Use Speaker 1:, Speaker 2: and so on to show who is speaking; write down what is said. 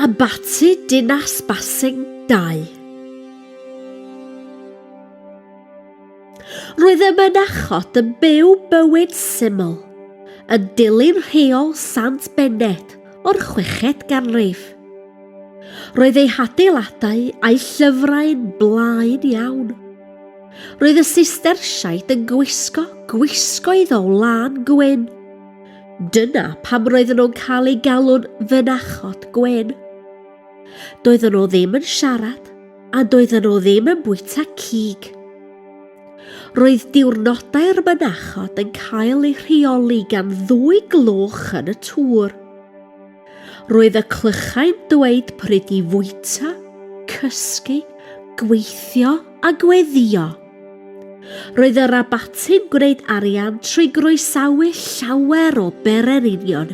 Speaker 1: Abaty Dinas Basing 2. Roedd y mynachod yn byw bywyd syml, yn dilyn rheol Sant Bened o'r chweched ganrif. Roedd eu hadeiladau a'u llyfrau'n blaen iawn. Roedd y Sistersiaid yn gwisgo gwisgoedd o wlân gwyn. Dyna pam roedden nhw'n cael eu galw'n fynachod gwyn. Doedden nhw ddim yn siarad a doedden nhw ddim yn bwyta cig. Roedd diwrnodau'r mynachod yn cael eu rheoli gan ddwy gloch yn y tŵr. Roedd y clychau'n dweud pryd i fwyta, cysgu, gweithio a gweddïo. Roedd yr abaty'n gwneud arian trwy groesawu llawer o bererinion.